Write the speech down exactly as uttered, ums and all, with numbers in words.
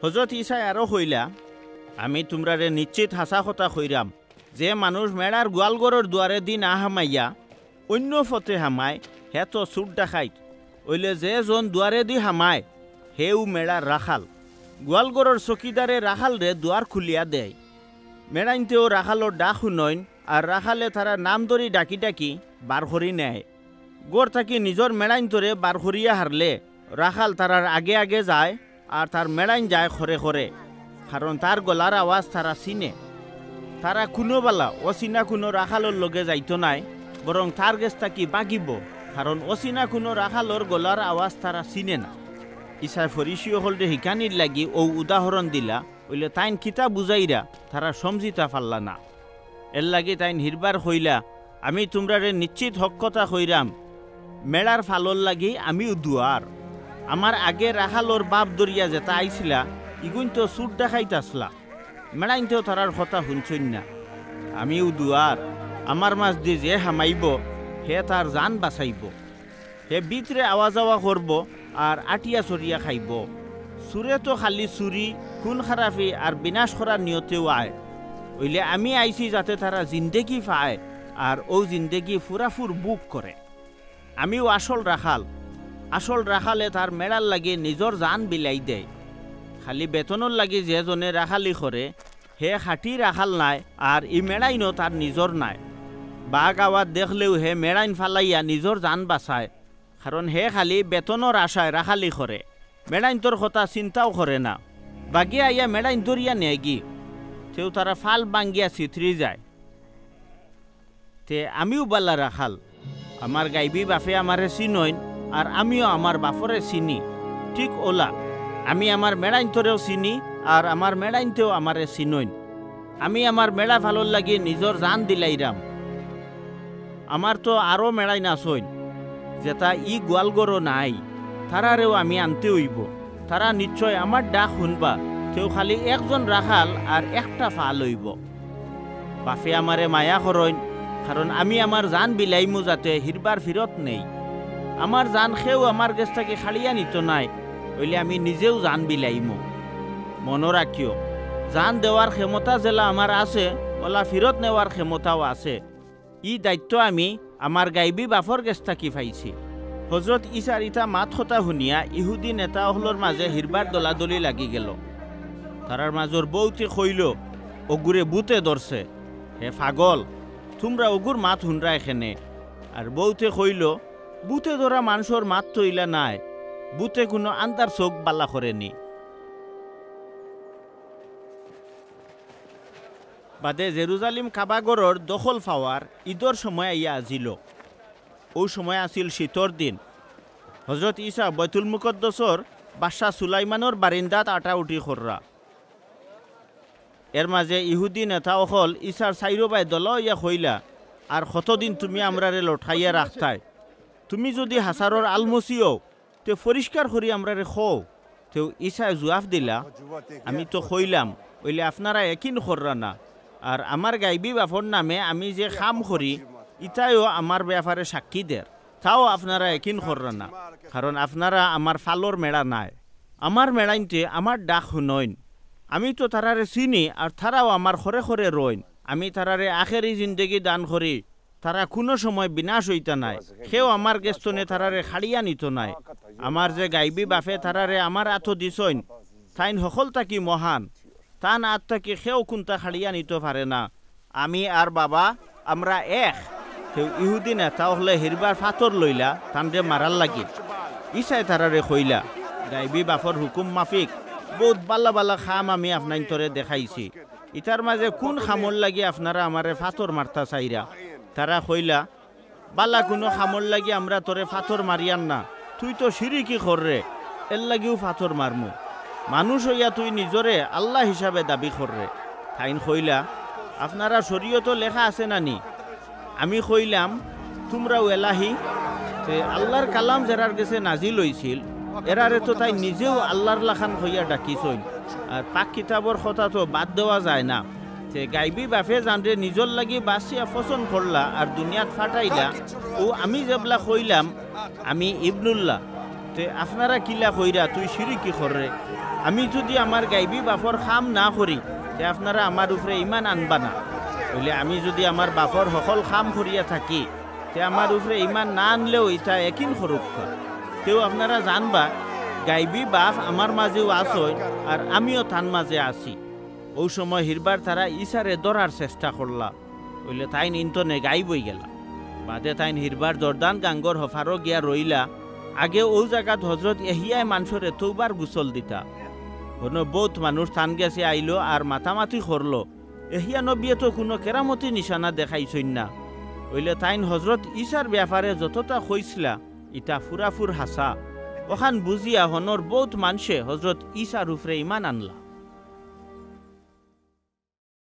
হজরত ইছায় আরো কইলা, "আমি তুমরারে নিশ্চিত হাছা কথা কইরাম, যে মানুষ মেড়ার গোয়ালঘরর দুয়ারেদি না হামাইয়া অইন্য পথে হামায়, হে তো চুর ডাকাইত। অইলে যে জন দুয়ারেদি হামায়, হেউ মেড়ার রাখাল। গোয়ালঘরর চকিদারে রাখালরে দুয়ার খুলিয়া দেয়। মেড়াইন্তেও রাখালর ডাক হুনইন, আর রাখালে তারার নাম ধরি ডাকি ডাকি বার করি নেয়। ঘর থাকি নিজর মেড়াইন্তরে বার করিয়া হারলে রাখাল তারার আগে আগে যায়, আর তার মেড়াইন যায় খরে খরে, কারণ তার গলার আওয়াজ তারা চিনে। তারা কুনু বালা অচিনা কুনু রাখালর লগে যাইতো নায়, বরং তার গেছ থাকি বাগিবো, কারণ অচিনা কুনু রাখালর গলার আওয়াজ তারা চিনে না।" ইছায় ফরিসি অকলরে হিকানির লাগি অউ উদাহরণ দিলা, অইলে তাইন কিতা বুঝাইরা তারা সমঝিতা পারলা না। এরলাগি তাইন হিরবার কইলা, "আমি তুমরারে নিশ্চিত হক কথা কইরাম, মেড়ার ফালর লাগি আমিউ দুয়ার। আমার আগে রাখালর বাপ ধরিয়া যেতা আইছলা, ইগুইন তো চুর ডাকাইত আছলা। মেড়াইন্তেও তারার কথা হুনছইন না। আমিউ দুয়ার, আমার মাজদি যে হামাইবো, হে তার জান বাচাইবো।" হে ভিতরে আওয়া যাওয়া করবো আর আটিয়া চড়িয়া খাইবো। চুরে তো খালি চুরি, খুন খারাপি আর বিনাশ করার নিয়তেউ আয়। অইলে আমি আইছি যাতে তারা জিন্দেগি পায় আর অউ জিন্দেগি ফুরাফুর ভোগ করে। আমিউ আসল রাখাল। আসল রাখালে তার মেড়ার লাগি নিজর জান বিলাই দেয়। খালি বেতনর লাগি যে জনে রাখালি করে, হে খাঁটি রাখাল নায়, আর ই মেড়াইনও তার নিজর নায়। বাঘ আওয়াত দেখলেউ হে মেড়াইন ফালাইয়া নিজর জান বাচায়, কারণ হে খালি বেতনর আশায় রাখালি করে, মেড়াইন্তর কথা চিন্তাও করে না। বাঘে আইয়া মেড়াইন ধরিয়া নেয়গি, তেউ তারা ফাল ভাঙ্গিয়া ছিতরি যায়। তে আমিউ বালা রাখাল, আমার গাইবি বাফে আমারে চিনইন, আর আমিও আমার বাফরে চিনি। ঠিক অলা, আমি আমার মেড়াইন্তরেও চিনি, আর আমার মেড়াইন্তেও আমারে চিনইন। আমি আমার মেড়া ফালর লাগি নিজর জান দিলাইরাম। আমার তো আরো মেড়াইন আছইন, যেতা ই গোয়ালঘরো নাই, তারারেও আমি আনতে অইবো। তারা নিশ্চয় আমার ডাক হুনবা, তেউ খালি একজন রাখাল আর একটা ফাল অইবো। বাফে আমারে মায়া করইন, কারণ আমি আমার জান বিলাইমু যাতে হিরবার ফিরত নেই। আমার জান কেউ আমার গেছ থাকি কাড়িয়া নিতো নায়, অইলে আমি নিজেউ জান বিলাইমু। মনো রাখিও, জান দেওয়ার ক্ষেমতা যেলা আমার আছে, অলা ফিরত নেওয়ার ক্ষেমতাও আছে। ই দায়িত্ব আমি আমার গাইবি বাফর গেছ থাকি পাইছি। হজরত ইছার ইতা মাত-কথা হুনিয়া ইহুদি নেতা অকলর মাজে হিরবার দলাদলি লাগি গেলো। তারার মাজর বউতে কইলো, "অগুরে ভূতে ধরছে, হে পাগল, তুমরা অগুর মাত হুনরায় কেনে?" আর বউতে কইলো, "ভূতে ধরা মানষর মাত তো ইলা নায়, ভূতে কুনু আন্ধার চউখ বালা করেনি।" বাদে জেরুজালিম কাবাঘরর দখল পাওয়ার ইদর সময় আইয়া আজিলো। অউ সময় আছিল শীতর দিন। হজরত ইছা বয়তুল মুকদ্দসর বাদশা সুলাইমানর বারিন্দাত আটাউটি কররা। এর মাজে ইহুদি নেতা অকল ইছার চাইরো বায় দলা অইয়া কইলা, "আর কতদিন তুমি আমরারে লটকাইয়া রাখতায়? তুমি যুদি হাছারর আলমসি অও, তে পরিষ্কার করি আমরারে কও।" তেউ ইছায় জুয়াফ দিলা, "আমি তো কইলাম, অইলে আপনারা একিন কররা না। আর আমার গাইবি বাফর নামে আমি যে কাম করি, ইতায়ও আমার বেয়াপারে সাক্ষী দের, তাও আপনারা একিন কররা না, কারণ আপনারা আমার ফালর মেড়া নায়। আমার মেড়াইন্তে আমার ডাক হুনইন। আমি তো তারারে চিনি, আর তারাও আমার খরে খরে রইন। আমি তারারে আখেরি জিন্দেগি দান করি, তারা কুনু সময় বিনাশ অইতা নায়। কেউ আমার গেছ থনে তারারে কাড়িয়া নিতো নায়। আমার যে গাইবি বাফে তারারে আমার আতো দিছইন, তাইন হকল থাকি মহান। তান আত থাকি কেউ কুন্তা কাড়িয়া নিতো পারে না। আমি আর বাবা, আমরা এক।" তেউ ইহুদি নেতা অকলে হিরবার ফাতর লইলা, তানরে মারার লাগি। ইছায় তারারে কইলা, "গাইবি বাফর হুকুম মাফিক বউত বালা বালা কাম আমি আপনাইন্তরে দেখাইছি। ইতার মাজে কুন কামর লাগি আপনারা আমারে ফাতর মারতা চাইরা?" তারা কইলা, "বালা কুনু কামর লাগি আমরা তোরে ফাতর মারিয়ার না, তুই তো শিরিকি কররে, এরলাগিউ ফাতর মারমু। মানুষ অইয়া তুই নিজরে আল্লা হিসাবে দাবি কররে।" তাইন কইলা, "আপনারা শরিয়তো লেখা আছে না নি?" আমি কইলাম, "তুমরাউ এলাহি।" তে আল্লার কালাম যেরার গেছে নাজিল অইছিল, এরারে তো তাইন নিজেউ আল্লার লাখান কইয়া ডাকিছইন। আর পাক কিতাবর কথা তো বাদ দেওয়া যায় না। তে গাইবি বাফে যানরে নিজর লাগি বাছিয়া পছন্দ করলা আর দুনিয়াত ফাটাইলা, অউ আমি যেবলা কইলাম, "আমি ইবনুল্লাহ," তে আপনারা কিলা কইরা, তুই শিরিকি কররে? আমি যুদি আমার গাইবি বাফর কাম না করি, তে আপনারা আমার উপরে ইমান আনবা না। অইলে আমি যুদি আমার বাফর হকল কাম করিয়া থাকি, তে আমার উপরে ইমান না আনলেও ইতা একিন করুক্কা। তেউ আপনারা জানবা, গাইবি বাফ আমার মাজেউ আছইন, আর আমিও তান মাজে আছি। অউ সময় হিরবার তারা ইছারে ধরার চেষ্টা করলা, অইলে তাইন ইনতনে গাইব অইগেলা। বাদে তাইন হিরবার জর্দান গাঙ্গর হফারো গিয়া রইলা। আগে অউ জাগাত হজরত এহিয়ায় মানষরে তওবার গুসল দিতা। হনো বউত মানুষ তান গেছে আইলো আর মাতামাতি করলো, এহিয়া নবিয়ে তো কুনু কেরামতি নিশানা দেখাইছইন না। অইলে তাইন হজরত ইছার বেয়াপারে যততা কইছলা, ইতা ফুরাফুর হাছা। অখান বুজিয়া হনর বউত মানষে হজরত ইছার উপরে ইমান আনলা।